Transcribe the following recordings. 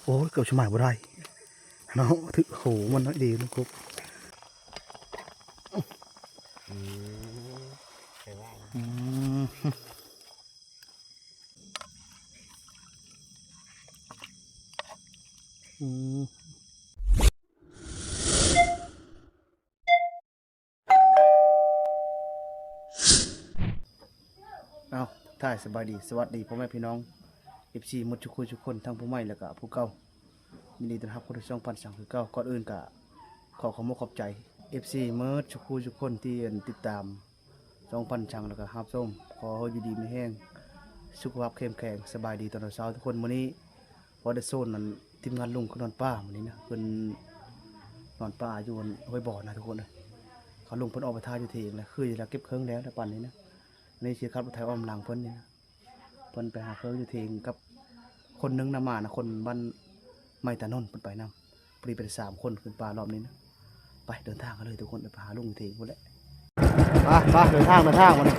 ໂອ້ຍ ເກືອບຊິໝາຍບໍ່ໄດ້ເນາະ ຖືກໂຫມັນໜ້ອຍດຽວ ມັນກົບ. ອືມ ອືມ ອືມ. ເອົາ ທັກທາຍສະບາຍດີ ສະຫວັດດີພໍ່ແມ່ພີ່ນ້ອງ ເອັຟຊີ ໝົດທຸກຄົນທຸກຄົນ ທັງຜູ້ໃໝ່ ແລະກະຜູ້ເກົ່າ. ຍິນດີຕ້ອນຮັບເຂົ້າສູ່ຊ່ອງພັນສັງຄືເກົ່າ. ກ່ອນອື່ນກະຂໍຂອບອົກຂອບໃຈ ເອັຟຊີ ໝົດທຸກຄົນທຸກຄົນທີ່ ອັນ ຕິດຕາມຊ່ອງພັນສັງ ແລະກະຮັບຊົມ. ຂໍໃຫ້ຢູ່ດີມີແຮງ ສຸຂະພາບເຂັ້ມແຂງ. ສະບາຍດີຕອນເຊົ້າໆ ທຸກຄົນ. ມື້ນີ້ ພໍໄດ້ໂຊນນັ້ນ ທີມງານລຸງຂຶ້ນນອນປ່າມື້ນີ້ນະ ເພິ່ນນອນປ່າຢູ່ ອັນ ຫ້ວຍບອນນະທຸກຄົນເອີຍ. ເຂົາລຸງເພິ່ນອອກໄປຖ້າຢູ່ເຖງແລ້ວ ຄືລະເກັບເຄື່ອງແລ້ວ ແລ້ວປານນີ້ນະ. ນີ້ຊິຂັບລົດໄຖອ້ອມຫຼັງເພິ່ນນີ້ນະ ເພິ່ນໄປຫາເຄື່ອງຢູ່ເຖງກັບຄົນໜຶ່ງນຳມານະ ຄົນບ້ານໄມ້ຕາໜົນ ເພິ່ນໄປນຳ. ພໍດີເປັນສາມຄົນຂຶ້ນປ່າລອບນີ້ນະ. ໄປເດີນທາງກັນເລີຍທຸກຄົນ ໄປຫາລຸງເທງພຸ້ນແຫຼະ. ໄປ ໄປ ເດີນທາງ ເດີນທາງບັດນີ້.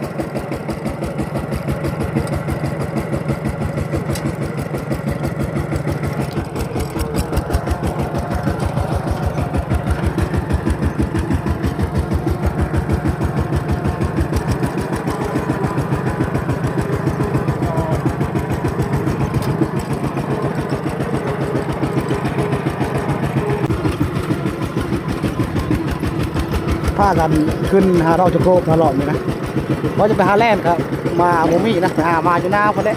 ພາກັນຂຶ້ນຫາດອກຈະໂກບຕະຫຼອດນີ້ນະ ວ່າຈະໄປຫາແລ່ນກໍມາບໍ່ມີນະ ໄປຫາມາຢູ່ນາພຸ້ນແຫຼະ.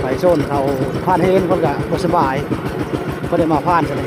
ໄປໂຊນເຂົາຜ່ານເຮນເພິ່ນກໍບໍ່ສະບາຍ ເພິ່ນໄດ້ມາຜ່ານຊັ້ນ.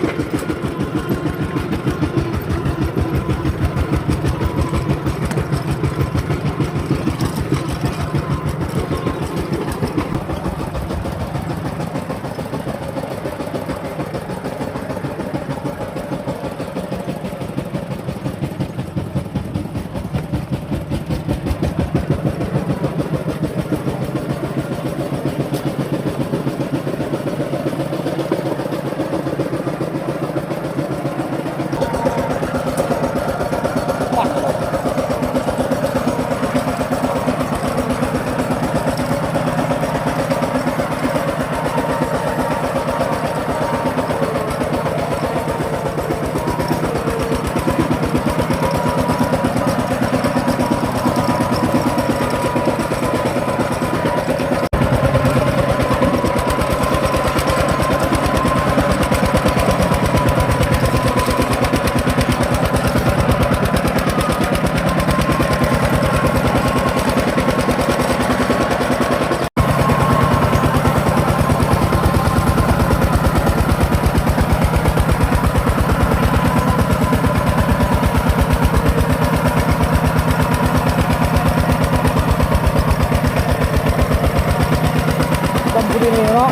ດຳຜູ້ດຽວເນາະ.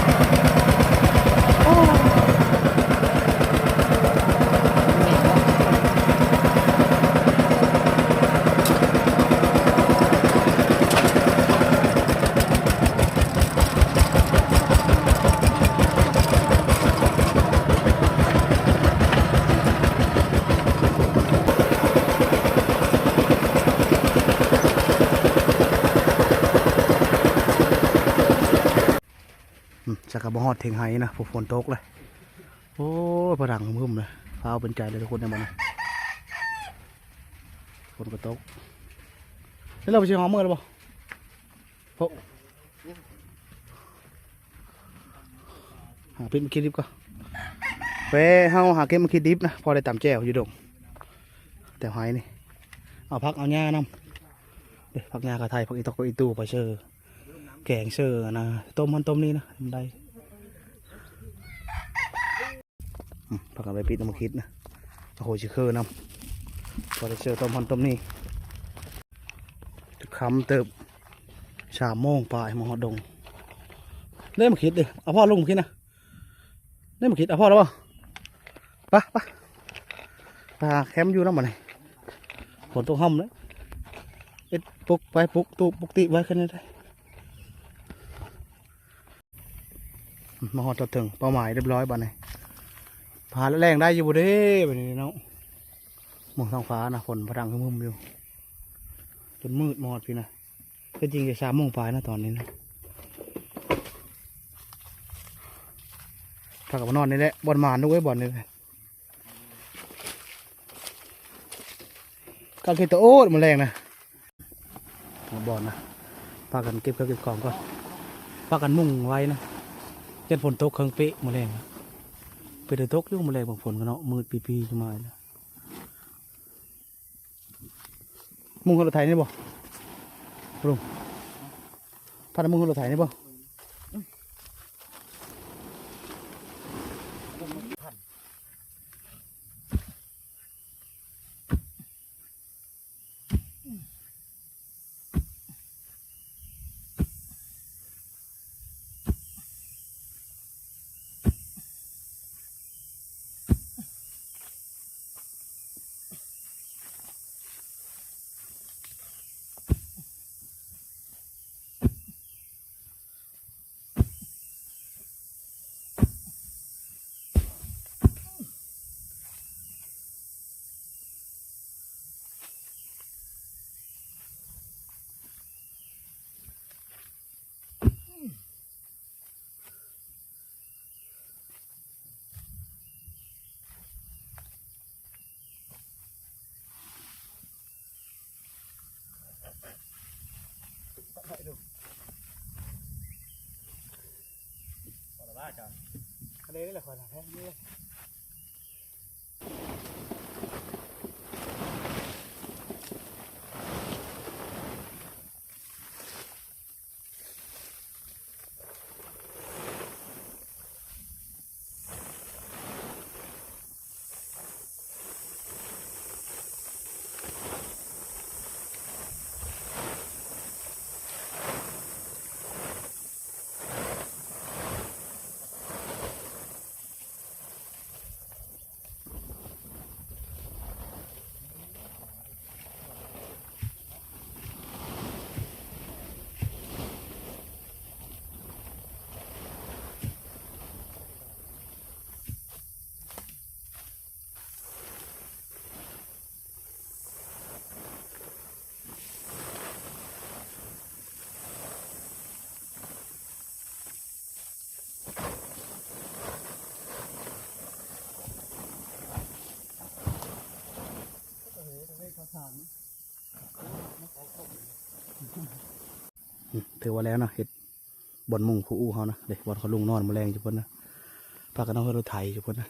ອືມ ຈັກກະບໍ່ຮອດເທິງໄຮ່ນະ ເພາະຝົນຕົກເລີຍ. ໂອ້ຍ ພະດັງຫຶມໆເລີຍ ຟ້າວເປັນໃຈເລີຍທຸກຄົນໃນບັດນີ້ ຝົນກໍຕົກ. ແລ້ວເຮົາໄປຊິຫອມເມືອແລ້ວບໍ່? ໂອ້ ຫາເກັບໝາກຂີດດິບກ່ອນ ແວະເຮົາຫາເກັບໝາກຂີດດິບນະ ພໍໄດ້ຕຳແຈ່ວຢູ່ດົງ ແຖວໄຮ່ນີ້. ເອົາຜັກເອົາຫຍ້ານຳເດີ ຜັກຫຍ້າຂາໄທ ຜັກອີຕົກ ຜັກອີຕູ ໄປເຊີ ແກງເຊີນະ ຕົ້ມຫັ້ນຕົ້ມນີ້ນະ ໄດ້. ອືມ ພາກັນໄປປິດນ້ຳມັນຂິດນະ ໂອ້ໂຫ ຊິຄືນຳ ພໍໄດ້ເຊີຕົ້ມຫັ້ນຕົ້ມນີ້ ຈະຄ່ຳເຕີບ ສາມໂມງປາຍມາຮອດດົງ. ເດ້ ມັນຂິດເດ້ ເອົາພໍລຸງກິນນະ ເດ້ ມັນຂິດ ເອົາພໍແລ້ວບໍ່? ໄປ ໄປ ໄປຫາແຄມຢູ່ນຳບັດນີ້ ຝົນຕົກຫ່ຳເດ້ ເຮັດປຸກໄປ ປຸກຕູບ ປຸກຕິໄວ້ຄືນໄດ້. ມາຮອດຈອດເຖິງເປົ້າໝາຍຮຽບຮ້ອຍບັດນີ້ ພາແລງໄດ້ຢູ່ບໍ່ເດ້ບັດນີ້ເນາະ. ເບິ່ງທ້ອງຟ້ານະ ຝົນພະດັງຫຶມໆຢູ່ ຈົນມືດມາຮອດພີ້ນະ. ແທ້ຈິງຈະສາມໂມງປາຍນະຕອນນີ້ນະ. ພາກັນມານອນນີ້ແຫຼະ ບ່ອນໝານລູກເອີຍ ບ່ອນນີ້ ກາງເຂດຕະໂອດ ມື້ແລງນະ ບ່ອນນະ ພາກັນເກັບເຄື່ອງເກັບຂອງກ່ອນ ພາກັນມຸງໄວ້ນະ ຢ້ານຝົນຕົກເຄິ່ງເປະມື້ແລງນະ ເປັນຕາຕົກຢູ່ມື້ແລງ ບາງຝົນກໍເນາະ ມືດປີໆ ຂຶ້ນມານະ. ມຸງເຮືອນລົດໄຖນີ້ບໍ່ລຸງ? ພາກັນມຸງເຮືອນລົດໄຖນີ້ບໍ່? ອືມ ຖືວ່າແລ້ວເນາະ ເຮັດບ່ອນມຸງຜູ້ອູ້ເຮົານະ ເດ້ ບ່ອນເຂົາລົງນອນມື້ແລງຢູ່ພຸ້ນນະ ພາກັນເອົາເຮືອນລົດໄຖຢູ່ພຸ້ນນະ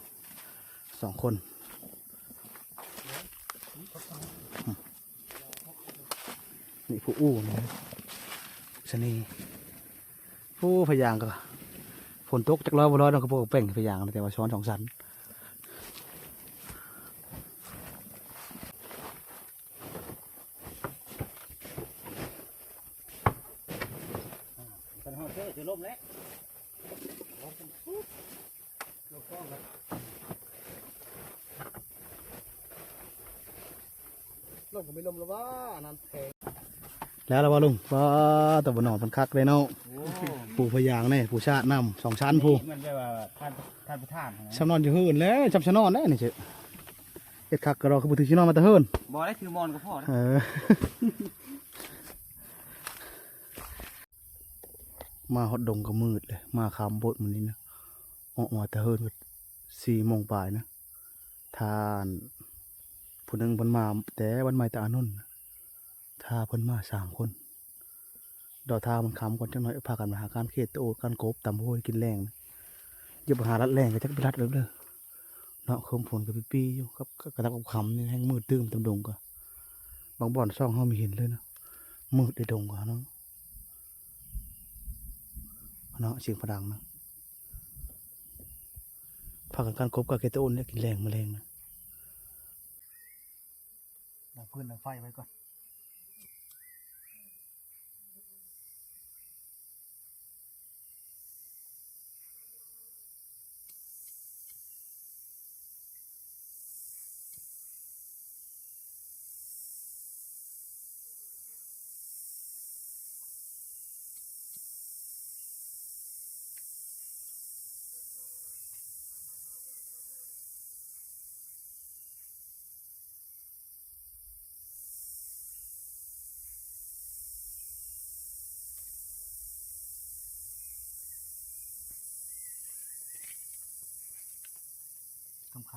ສອງຄົນ. ນີ້ຜູ້ອູ້ນີ້ ສະເໜ່ ໂອ້ ພະຍາງກໍ ຝົນຕົກຈັກຮ້ອຍບໍ່ຮ້ອຍເນາະ ກໍບໍ່ແປ້ງພະຍາງ ແຕ່ວ່າຊ້ອນສອງຊັ້ນ. ຄັນເຮົາເຊີ ຈະລົມແລ້ວ. ລົມກໍມີລົມລະວ່າ ອັນນັ້ນແພງ ແລ້ວລະວ່າລຸງ ປ້າ ຕາບໍ່ນອນເພິ່ນຄັກເດ້ເນາະ. ໂອ້ ປູພະຍາງແດ່ ປູຊາດນ້ຳສອງຊັ້ນ ປູ ມັນແບບວ່າທ່ານ ທ່ານປະທານຫັ້ນນະ ຊ່ຳນອນຢູ່ເຮືອນແລ້ວ ຊ່ຳຊະນອນແລ້ວນີ້ ເຮັດຄັກກໍດອກ ຄືບໍ່ຖືທີ່ນອນມາແຕ່ເຮືອນ. ບໍ່ໄດ້ ຖືໝອນກໍພໍແລ້ວ. ເອີ ມາຮອດດົງກໍມືດເລີຍ ມາຄ່ຳໂພດມື້ນີ້ນະ ອອກມາແຕ່ເຮືອນກໍສີ່ໂມງປາຍນະ. ທ່ານຜູ້ໜຶ່ງເພິ່ນມາແຕ່ບ້ານໃໝ່ຕາອານົນນະ ຖ້າເພິ່ນມາສາມຄົນ ດອກຖ້າມັນຄ່ຳກ່ອນຈັກໜ້ອຍ ພາກັນໄປຫາການເຂດຕະໂອດການກົບ ຕຳໂພຍກິນແລງນະ. ຢ່າໄປຫາລັດແລງ ກໍຈັກໄປລັດເລີເນາະ ເຄີມຝົນກໍປີ້ໆຢູ່ ກັບ ກັບ ກັບຄ່ຳນີ້ແຮ່ງມືດຕື່ມຕາມດົງກໍ ບາງບ່ອນສ່ອງເຮົາບໍ່ເຫັນເລີຍນະ ມືດໃນດົງກໍເນາະ. ເນາະ ສຽງພະດັງນະ ພາກັນການກົບກາເກໂຕນແຫຼະ ກິນແລງມາແລງນະ. ດັງຟືນດັງໄຟໄວ້ກ່ອນ. ໂ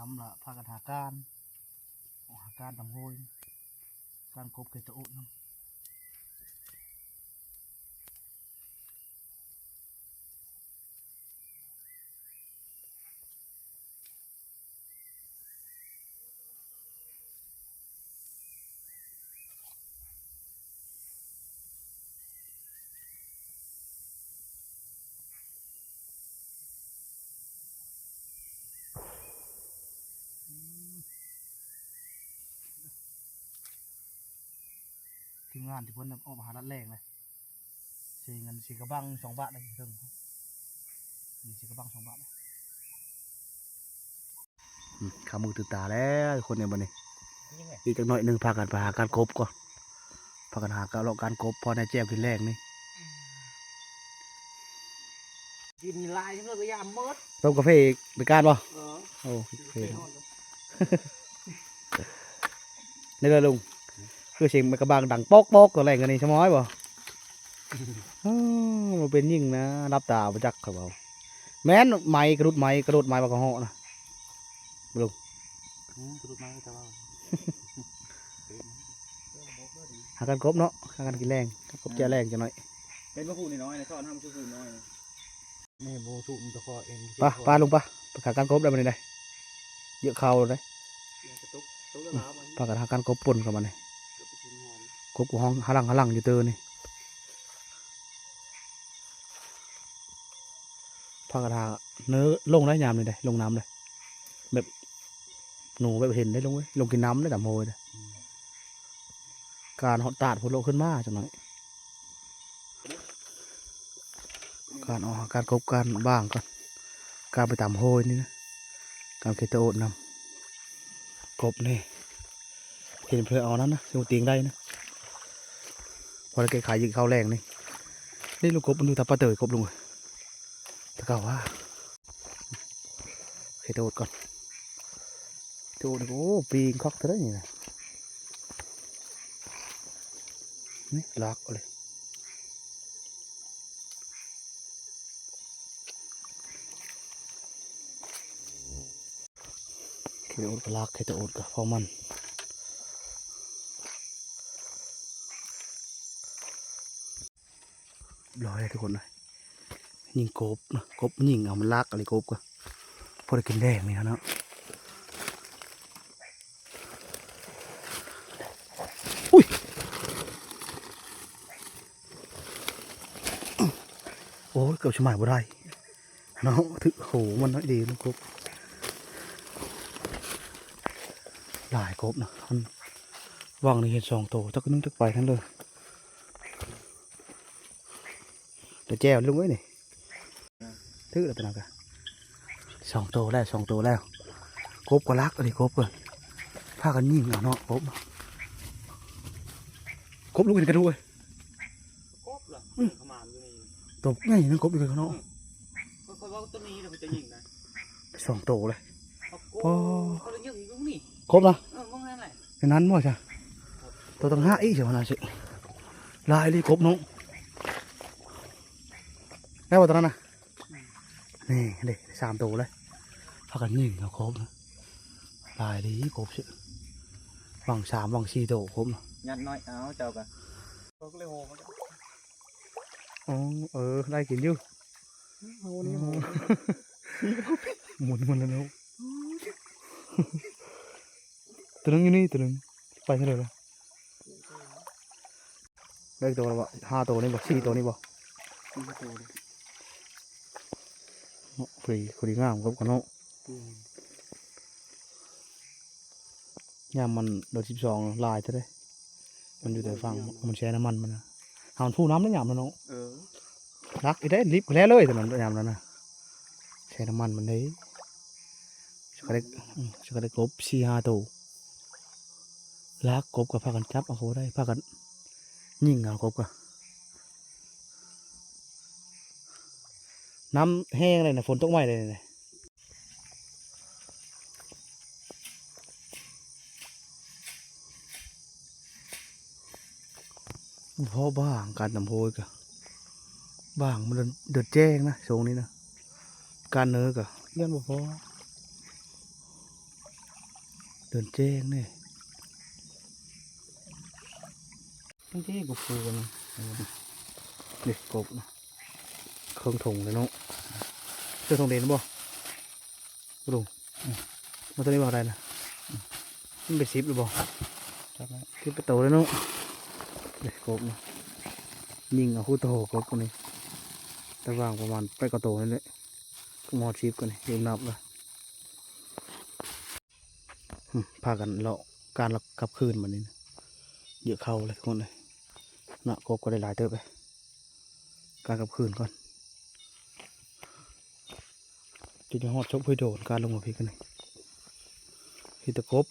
ນລະພາກັນຫາການ ອອກຫາການຕຳໂຮຍ ການກົບເຂດຕະໂອດນຳ. ທີມງານທີ່ເພິ່ນອອກມາຫາລັດແລ້ງເລີຍ ເສຍເງິນເສຍກະບັງສອງບາດເລີຍ ເທິງນີ້ເສຍກະບັງສອງບາດເລີຍ. ອືມ ຄ່ຳມືຕື່ນຕາແລ້ວທຸກຄົນເອີຍ ບັດນີ້ ອີກຈັກໜ້ອຍໜຶ່ງພາກັນໄປຫາການກົບກ່ອນ ພາກັນຫາການເລາະການກົບ ພໍໄດ້ແຈ່ວກິນແລງນີ້. ກິນຫຼາຍເທື່ອກໍຢ່າໝົດ ຕົ້ມກາເຟອີກ ເປັນການບໍ່? ເອີ ໂອ້ ກາເຟ ນີ້ແຫຼະລຸງ ຄືສຽງແມ່ກະບັງດັງປອກໆ ຕອນແລງກັນນີ້ ສະໝອຍບໍ່? ເອີ ບໍ່ເປັນຫຍັງນະ ຫຼັບຕາບໍ່ຈັກ ຂ້ອຍເວົ້າ ແມ່ນໄໝ ກະດຸດໄໝ ກະດຸດໄໝວ່າກະເຫາະນະ ລຸງ ອືມ ກະດຸດໄໝ ແຕ່ວ່າ ຫາກັນກົບເນາະ ຫາກັນກິນແລງ ກັບແຈ່ວແລງຈັກໜ້ອຍ ເຫັນບໍ່ ຜູ້ນ້ອຍໆ ນະ ສອນທຳຄືຜູ້ນ້ອຍ ນີ້ບໍ່ຖືກ ມັນຈະຂໍເອງ ໄປ ໄປ ໄປ ລຸງ ໄປ ໄປຫາການກົບໄດ້ບັດນີ້ໄດ້ ເຍາະເຂົ້າແລ້ວເດ້ ອືມ ພາກັນຫາການກົບປົນເຂົ້າມານີ້ ກົບກໍຮ້ອງຫະລັງຫະລັງຢູ່ເຕີນີ້ ພາກັນຫາເນີລົງໄດ້ຍາມນີ້ໄດ້ ລົງນ້ຳເດ້ ແບບໜູແບບເຫັນໄດ້ ລົງເວີຍ ລົງກິນນ້ຳໄດ້ຕາມໂຮຍເດ້ ອືມ ການຮອດຕາດພຸ້ນ ໂລະ ຂຶ້ນມາຈັກໜ້ອຍ ການອອກຫາການກົບການບ້າງກ່ອນ ການໄປຕາມໂຮຍນີ້ນະ ການເຂດຕະໂອດນຳ ກົບນີ້ ເຫັນເພິ່ນເອົານັ້ນນະ ຊິຕີງໄດ້ນະ ພໍໄດ້ແກ້ໄຂກິນເຂົ້າແລງນີ້ ນີ້ ລູກກົບມັນຢູ່ຕາປາເຕີຍ ກົບລຸງເອີຍ ແຕ່ເກົ່າວ່າ ເຂດຕະໂອດກ່ອນ ໂຕນີ້ ໂອ້ ປີງຄັກເທື່ອໃດນີ້ນະ ນີ້ ລາກເອົາເລີຍ ເຂດຕະໂອດກໍລາກ ເຂດຕະໂອດກໍພໍມັນ. ລອຍທຸກຄົນເອີຍ ຍິງກົບນະ ກົບຍິງເອົາ ມັນລາກອະໄລກົບກໍ ພໍໄດ້ກິນແດງນີ້ເນາະ ອຸ້ຍ ໂອ້ຍ ເກືອບຊິໝາຍບໍ່ໄດ້ເນາະ ຖືກໂຫມັນໜ້ອຍດຽວ ມັນກົບ ຫຼາຍກົບນະ ມັນຫວ່າງນີ້ເຫັນສອງໂຕ ຈັກໜຶ່ງຈັກໄປຫັ້ນເລີຍ. ໄດ້ແຈ່ວລຸງເອີຍນີ້ ຖືກແລ້ວຕົວນັ້ນກະ ສອງໂຕແລ້ວ ສອງໂຕແລ້ວ ກົບກໍລັກອັນນີ້ ກົບກໍພາກັນຍິງເອົາເນາະ ກົບ ກົບລຸງເຫັນກະດູເອີຍ ກົບລະ ອືມ ຂະໝານຢູ່ນີ້ ໂຕໃຫຍ່ນັ້ນກົບອີກເນາະ ອືມ ຂ້ອຍເວົ້າຕົວນີ້ລະມັນຈະຍິງໄດ້ ສອງໂຕເລີຍ ເອົາກົບ ປໍ ເຂົາລະຍິງຢູ່ນີ້ ກົບນະ ເອີ ເບິ່ງນັ້ນແຫຼະ ໃນນັ້ນບໍ່ຊະ ໂຕຕ່າງຫາກອີກຊິວ່ານະຊິ ຫຼາຍອີ່ຫຼີກົບເນາະ ແລ້ວບໍ່ຕົວນັ້ນນະ ນີ້ເດ້ ສາມໂຕເລີຍ ພາກັນຍິງເອົາກົບນະ ຫຼາຍອີ່ຫຼີກົບຊິ ຫວ່າງສາມຫວ່າງສີ່ໂຕກົບນະ ຍັດນ້ອຍເອົາເຈົ້າກະ ເຂົາກໍເລີຍໂຫມາ ອໍ ເອີ ໄດ້ກິນຢູ່ ໂຫ ນີ້ໂຫ ໝູນມັນແລ້ວເນາະ ຕົວໜຶ່ງຢູ່ນີ້ ຕົວໜຶ່ງໄປທາງໃດລະ ໄດ້ຕົວລະບໍ່ ຫ້າໂຕນີ້ບໍ່ ສີ່ໂຕນີ້ບໍ່ ສີ່ໂຕນີ້ ເນາະ ພໍດີ ພໍດີງາມກັບກັນເນາະ ອືມ ຍາມມັນເດືອນສິບສອງຫຼາຍແທ້ເດ້ ມັນຢູ່ແຕ່ຝັ່ງ ມັນແຊ່ນ້ຳມັນມັນນະ ຫາມັນພູນ້ຳໄດ້ຍາມນັ້ນເນາະ ເອີ ລັກອີກເດ້ ລິບແລ້ວເລີຍຕອນນັ້ນຍາມນັ້ນນະ ແຊ່ນ້ຳມັນມັນເດ້ ສະກະເລັກ ອືມ ສະກະເລັກກົບສີ່ຫ້າໂຕ ລາກກົບກໍພາກັນຈັບເອົາບໍ່ໄດ້ ພາກັນຍິງເອົາກົບກໍ ນ້ຳແຫ້ງເລີຍນະ ຝົນຕົກໃໝ່ເລີຍນະ ພໍບາງ ການຕຳໂຮຍກະບາງ ມັນເດີດແຈ້ງນະ ຊ່ວງນີ້ນະ ການເນີກະຢ້ານບໍ່ພໍ ດີນແຈ້ງເດ້. ຕັ້ງແຕ່ກໍປູກັນນະ ນີ້ກົບນະ ເຄິ່ງຖົງເລີຍເນາະ. ເຈົ້າຖົງເດນບໍ່ລຸງ? ອືມ ມາຕົວນີ້ບໍ່ໄດ້ນະ ອືມ ມັນເປັນສິບຫຼືບໍ່? ຈັກແລ້ວ ສິບປາໂຕເລີຍເນາະ. ນີ້ກົບນະ ຍິງເອົາຄູ່ໂຕກົບນີ້ ແຕ່ວ່າປະມານແປດເກົ້າໂຕນີ້ແຫຼະ ກໍມາຮອດສິບກັນນີ້ ລືມນັບລະ. ອືມ ພາກັນເລາະການກັບຄືນບັດນີ້ນະ ເຍອະເຂົ້າເລີຍທຸກຄົນເອີຍເນາະ. ກົບກໍໄດ້ຫຼາຍເຕີບເລີຍ ການກັບຄືນກ່ອນ ຈົນຈະຮອດສົບເຮີຍໂດນ ການລົງມາພີ້ກັນນີ້ ເຫັນແຕ່ກົບ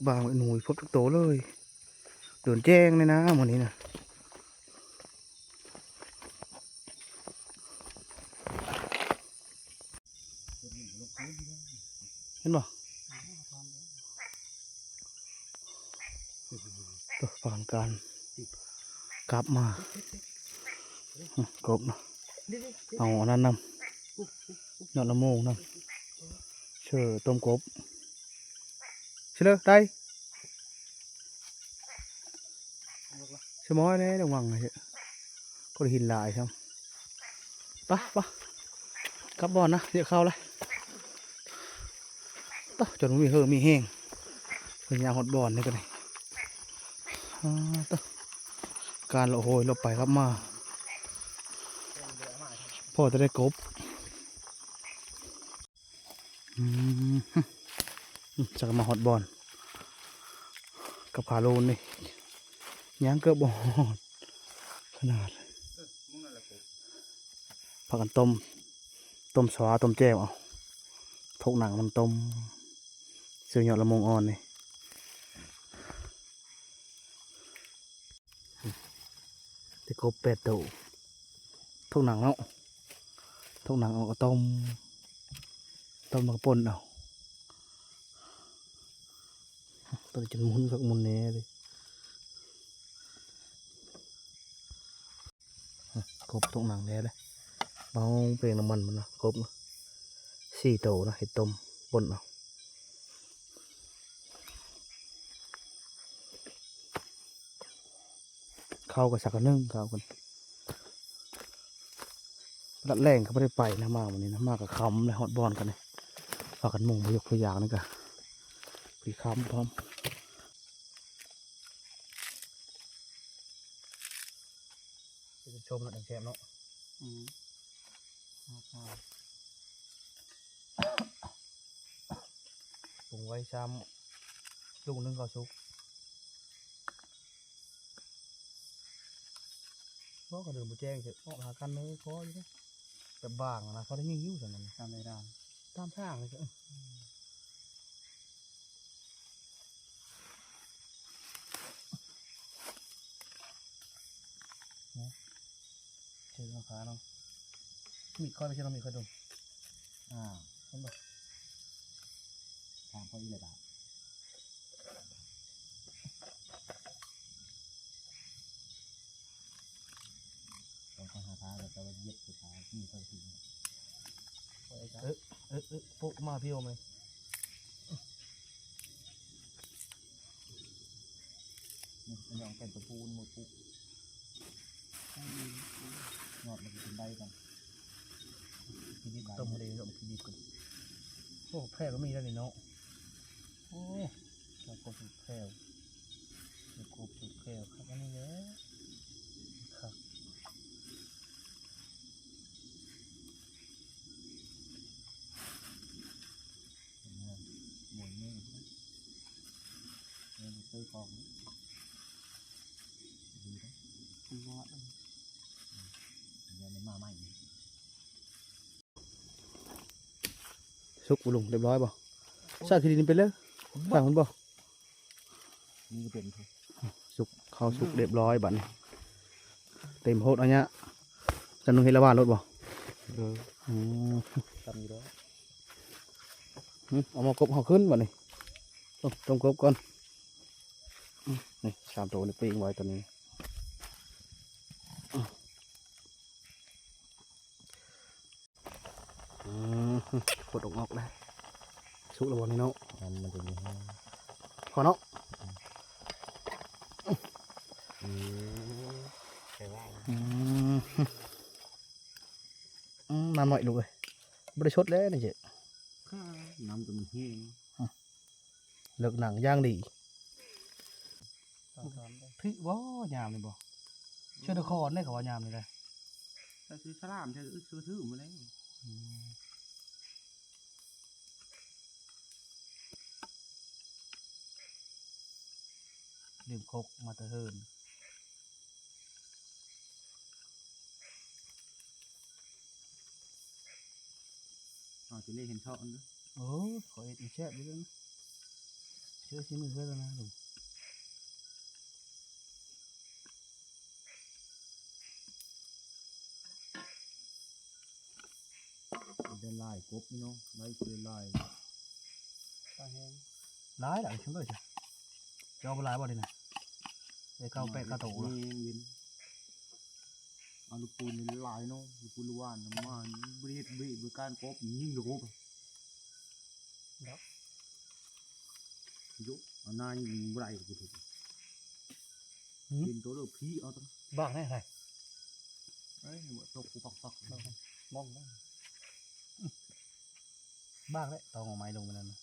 ບາງໜ່ວຍພົບຈັກໂຕເລີຍ. ເດີນແຈ້ງເລີຍນະມື້ນີ້ນະ. ເຫັນບໍ່? ໂອ້ ຜ່ານການກັບມາ ອືມ ກົບນະ ເອົາອັນນັ້ນນຳ ຍອດລະໂມງນຳ ເຊີຕົ້ມກົບ ເຊີເລີຍໄດ້. ສະໝໍແດ່ ລະວັງເດ ໂຄດຫີນຫຼາຍຊ້ຳ. ປະ ປະ ກັບບ່ອນນະ ເຍອະເຂົ້າລະ ຕະ ຈົນມີເຮີມີແຮງ ເພິ່ນຍ່າງຮອດບ່ອນນີ້ກໍໄດ້. ອາ ຕະ ການເລາະໂຫຍເລາະໄປກັບມາ ພໍແຕ່ໄດ້ກົບ. ອືມ ຈັກມາຮອດບ່ອນ ກັບຂາໂລນນີ້ ຍ່າງເກືອບບໍ່ຮອດຂະໜາດ. ພາກັນຕົ້ມ ຕົ້ມຊວາ ຕົ້ມແຈ່ວເອົາ ທົກໜັງມັນຕົ້ມ ເຊິ່ງຍອດລະໂມງອ່ອນນີ້. ໄດ້ກົບແປດໂຕ ທົກໜັງເນາະ ທົກໜັງເອົາກໍຕົ້ມ ຕົ້ມແລ້ວກໍປົ່ນເອົາ. ຕົວນີ້ຈົນໝຸນຄັກໝຸນແນ່ເດ ກົບ ທົກໜັງແນ່ເດ ເບົາເປງນ້ຳມັນມັນນະ ກົບນະ ສີ່ໂຕນະ ເຮັດຕົ້ມປົ່ນເອົາ. ເຂົ້າກໍສັກໜຶ່ງ ເຂົ້າກັນ ລັດແລງກໍບໍ່ໄດ້ໄປນະ ມາມື້ນີ້ນະ ມາກໍຄ່ຳແລ້ວ ຮອດບ່ອນກັນນີ້ ພາກັນມຸງພະຍົກພະຢາງນີ້ກໍ ຄືຄ່ຳພ້ອມ. ໄປຊົມນະ ແຊບເນາະ ອືມ ປຸງໄວ້ຊ້ຳ ລຸງໜຶ່ງເຂົ້າສຸກ ບໍ່ ກະເດີນບໍ່ແຈ້ງເທື່ອ ເອາະຫາກັນເລີຍ ພໍຢູ່ເດ ແບບບາງນະ ພໍໄດ້ຍິງຢູ່ຊັ້ນນະ ຕາມເວລາ ຕາມທາງເລີຍ. ເຊີນເອົາຂາເນາະ ມີດຂ້ອຍໄປເຊີນເອົາມີດຂ້ອຍດູ ອ່າ ເຫັນບໍ່ ທາງຂ້ອຍອີ່ແຫຼະບາດ ຕ້ອງໄປຫາທາງ ແຕ່ວ່າຢຽບໄປທາງທີ່ຂ້ອຍຖື ເອີ ເອີ ເອີ ປຸກມາພີ່ໂອມເລີຍ. ນີ້ ອັນນີ້ເອົາແກ່ນຕະປູນມາປຸກ ຍອດມັນຊິໄດ້ກັນ ກິນດິບ ຕົ້ມເລີຍ ເອົາກິນດິບກ່ອນ. ໂອ້ ແພກກໍມີແລ້ວນີ້ເນາະ ໂອ້ ເຈົ້າກໍສຸກແພວ ສຸກກົບສຸກແພວ ຄັກອັນນີ້ແຫຼະ ຄັກ. ສຸກບໍ່ລຸງ ຮຽບຮ້ອຍບໍ່? ໃສ່ຂີ້ດິນໄປເລີຍ ໃສ່ມັນບໍ່? ນີ້ກໍເປັນ ສຸກ ເຂົ້າສຸກຮຽບຮ້ອຍບາດນີ້ ເຕັມໂພດເອົາຍະ ຈຳໜຶ່ງເຮັດລະຫວ່ານໂລດບໍ່? ເອີ ອືມ ຈຳຢູ່ແລ້ວ ອືມ ເອົາໝໍ້ກົບເຮົາຂຶ້ນບາດນີ້ ຕົ້ມ ຕົ້ມກົບກ່ອນ ອືມ ນີ້ສາມໂຕນີ້ປີ້ງໄວ້ຕອນນີ້ ອືມ ປົດອອກໆ ແລ້ວ ສຸກແລ້ວບໍ່ນີ້ເນາະ? ມັນ ມັນຈະມີແຮງ ພໍເນາະ. ອືມ ອືມ ອືມ ນ້ຳໜ້ອຍລູກເອີຍ ບໍ່ໄດ້ຊົດແລ້ວນີ້ເຈົ້ ນ້ຳຈະມັນແຮງ ເລິກໜັງຢ່າງດີ. ຖືກບໍ່ຍາມນີ້ບໍ່? ເຊື່ອນະຄອນເດ້ ເຂົາວ່າຍາມນີ້ເດ້ ແຕ່ຊື່ສະຫຼາມ ເຊື່ອ ເຊື່ອຖືກໝົດແລ້ວ. ອືມ ລືມຄົກມາແຕ່ເຫີນ. ເອົາ ຈະໄດ້ເຫັນເທາະມັນເດີ. ໂອ້ ຂ້ອຍເຮັດແຊບຢູ່ເດີ ເຊື່ອສີມືຂ້ອຍແລ້ວນະ. ໄດ້ຫຼາຍກົບນີ້ເນາະ ໄດ້ຄືຫຼາຍ ປາແຮງ ຫຼາຍຫຼາຍ ເຊີງເອີຍ ເຈົ້າເອົາບໍ່ຫຼາຍບໍ່ນີ້ນະ? ໄດ້ເກົ້າແປດເກົ້າໂຕລະ ແມ່ນວິນ. ເອົາລູກປືນຫຼາຍເນາະ ລູກປືນລະຫວ່ານມາ ບໍ່ໄດ້ເຮັດເບ ບໍລິການກົບ ຍິງແຕ່ກົບ ດັບ ໂຍ ເອົາໜ້າຍິງບໍ່ໄດ້ ຫືມ ເປັນໂຕເລີກພີເອົາຕົວ ບາງແນ່ໃດ ເອີຍ ຕົກປຸກປັກໆ ມອງ ບາງແຫຼະ ຕອງເອົາໄມ້ລົງໄປນັ້ນນະ.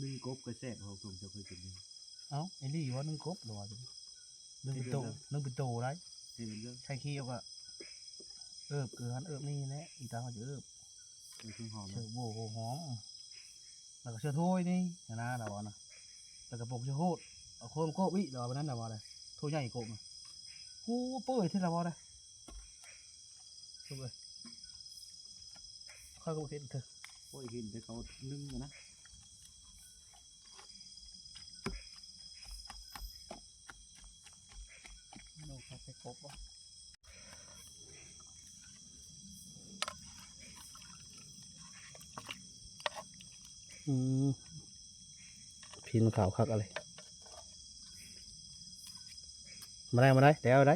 ໜຶ້ງກົບກໍແຊບ ເຮົາເຄີຍກິນຢູ່. ເອົ້າ ອີ່ຫຼີວ່າໜຶ້ງກົບ ຫຼືວ່າໜຶ້ງເປັນໂຕ ເຮັດເດີ ໜຶ້ງເປັນໂຕໄດ໋ ເຮັດເດີ ໃສ່ຂີ້ເອົາກະ ເອີບ ເອີ ຫັ້ນເອີບນີ້ແຫຼະ ອີຕາເຮົາຈະເອີບ ເອີ ເຄື່ອງຫອມ ເຊີໂບ ຫົວຫອມ ແລ້ວກໍເຊື້ອໂທຍນີ້ຫັ້ນນະ ລາວວ່ານະ ແລ້ວກໍປົກເຊື້ອໂທຍ ເອົາໂຄມໂກະອີກ ລາວວ່າແບບນັ້ນ ລາວວ່າໄດ໋ ໂທໃຫຍ່ໂກະ ໂອ້ ເປີດເທື່ອ ລາວວ່າໄດ໋ ທຸກເອີຍ ຂ້ອຍກໍບໍ່ເຫັນເທື່ອ ໂອ້ຍ ເຫັນແຕ່ເຂົາໜຶ້ງນະ. ໜູເຂົ້າໃສ່ກົບບໍ່? ອືມ ພີນຂາວຄັກອະໄລ ມາໄດ້ ມາໄດ້ ແລ້ວໄດ້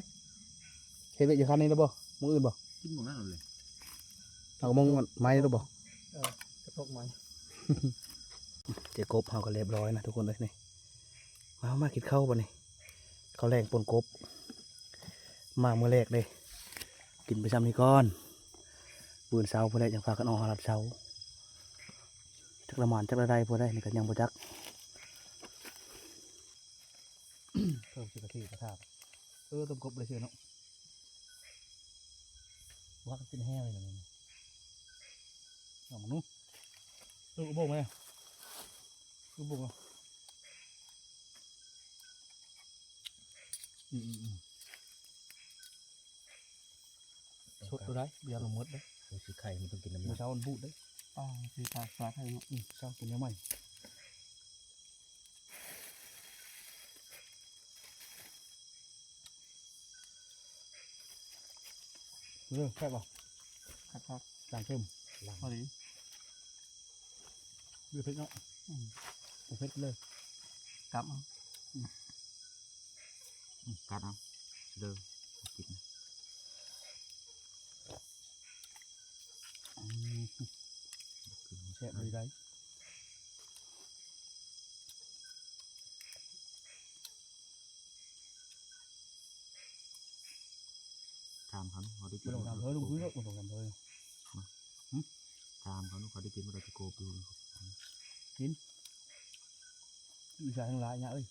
ເຮັດວຽກຢູ່ຄັນນີ້ແລ້ວບໍ່? ມື້ອື່ນບໍ່? ກິນໝົດແລ້ວເລີຍ ເອົາກະມົງໄມ້ໄດ້ບໍ່? ເອີ ກະທົກໄມ້ ເຈກົບເຮົາກໍລຽບຮ້ອຍນະທຸກຄົນເອີຍ ນີ້ ມາ ມາກິນເຂົ້າບັດນີ້ ເຂົ້າແລງປົ່ນກົບ ມາມື້ແລກເດ້ ກິນໄປຊ່ຳນີ້ກ່ອນ ມື້ອື່ນເຊົ້າພຸ້ນແຫຼະຈັ່ງພາກັນອອກຫາລັດເຊົ້າ ຈັກລະໝານຈັກລະໄດ້ຜູ້ໃດນີ້ກໍຍັງບໍ່ຈັກ ເພີ່ມຊິກະທິກະທາ ເອີ ຕົ້ມກົບເລີຍເຊື່ອເນາະ ວ່າກັນເປັນແຮວເລີຍນະ ເອົາມາໜູ ເອີ ອຸບົງແມ່ ອຸບົງ ອືມໆ ສົດບໍ່ໄດ້ ຢ່າລະເມີດເດີ ເຮົາຊິໄຂ່ມັນຕ້ອງກິນນ້ຳ ມື້ເຊົ້າມັນບູດເດ້ ອ່າ ຊິຕາກສາກໃຫ້ເນາະ ອືມ ເຊົ້າກິນແນວໃໝ່ ເອີ ແຊບບໍ່? ຄັກໆ ຈາງເຂັ້ມ ພໍດີ ບໍ່ເຜັດເນາະ ອືມ ບໍ່ເຜັດເລີຍ ກັບເອົາ ອືມ ອືມ ກັດເອົາເດີ ກິນ ອືມ ແຊບເລີຍໄດ໋ ຖາມເຂົາ ເຂົາໄດ້ກິນ ບໍ່ຕ້ອງຖາມເຂົາ ບໍ່ຕ້ອງຖາມເຂົາ ຫືມ ຖາມເຂົາ ເຂົາໄດ້ກິນບໍ່ໄດ້ ຊິໂກບຢູ່ ກິນ ອີສານທັງຫຼາຍຍາເອີຍ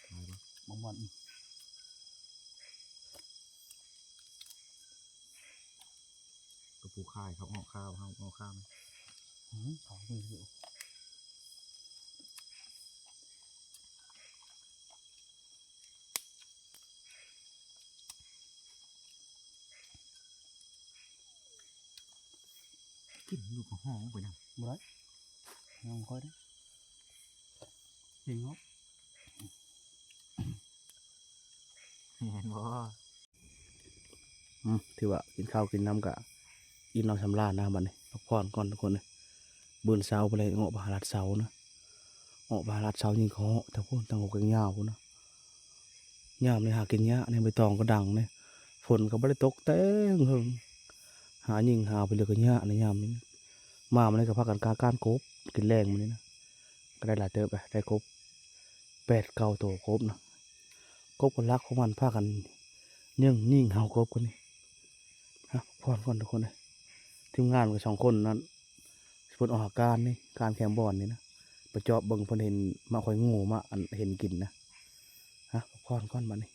ຫຼາຍບໍ່? ບໍ່ມ່ວນ ກະປູຂາຍ ເຂົາອອກຂ່າວ ເຮົາອອກຂ່າວ ອື ຂາຍດີຢູ່ ອື ລູກກໍຮ້ອງໄປນຳ ບໍ່ໄດ້ ຮ້ອງຄ່ອຍເດ້ ເກັ່ງເນາະ ແມ່ນບໍ່? ອືມ ຖືວ່າກິນເຂົ້າກິນນ້ຳກະອີ່ມນ້ຳສຳລານນະ ບັດນີ້ພັກຜ່ອນກ່ອນທຸກຄົນເອີຍ. ມື້ເຊົ້າພຸ້ນແຫຼະ ເງາະໄປຫາລັດເສົານະ ເງາະໄປຫາລັດເສົາ ຍິງເຫາະທາງພຸ້ນ ທາງຫົວແກງຍາວພຸ້ນນະ. ຍາມນີ້ຫາກິນຍາກ ໃນໃບຕອງກໍດັງເດ້ ຝົນກໍບໍ່ໄດ້ຕົກແຕ່ເຫິງ ຫາຍິງຫາໄປເລີຍກໍຍາກໃນຍາມນີ້ນະ. ມາມື້ນີ້ກໍພາກັນກາການກົບ ກິນແລງມື້ນີ້ນະ ກໍໄດ້ຫຼາຍເຕີບ ໄດ້ກົບແປດເກົ້າໂຕ ກົບນະ. ກົບກໍລັກຂອງມັນ ພາກັນຍິງ ຍິງເຫົາກົບກັນນີ້. ຮະ ພັກຜ່ອນກ່ອນທຸກຄົນເອີຍ. ທີມງານກໍສອງຄົນນັ້ນ ເພິ່ນອອກຫາການນີ້ ການແຂ່ງບອນນີ້ນະ ໄປຈອບເບິ່ງ ເພິ່ນເຫັນໝາກຫອຍງູ ໝາກອັນເຫັນກິນນະ. ຮະ ພັກຜ່ອນກ່ອນບັດນີ້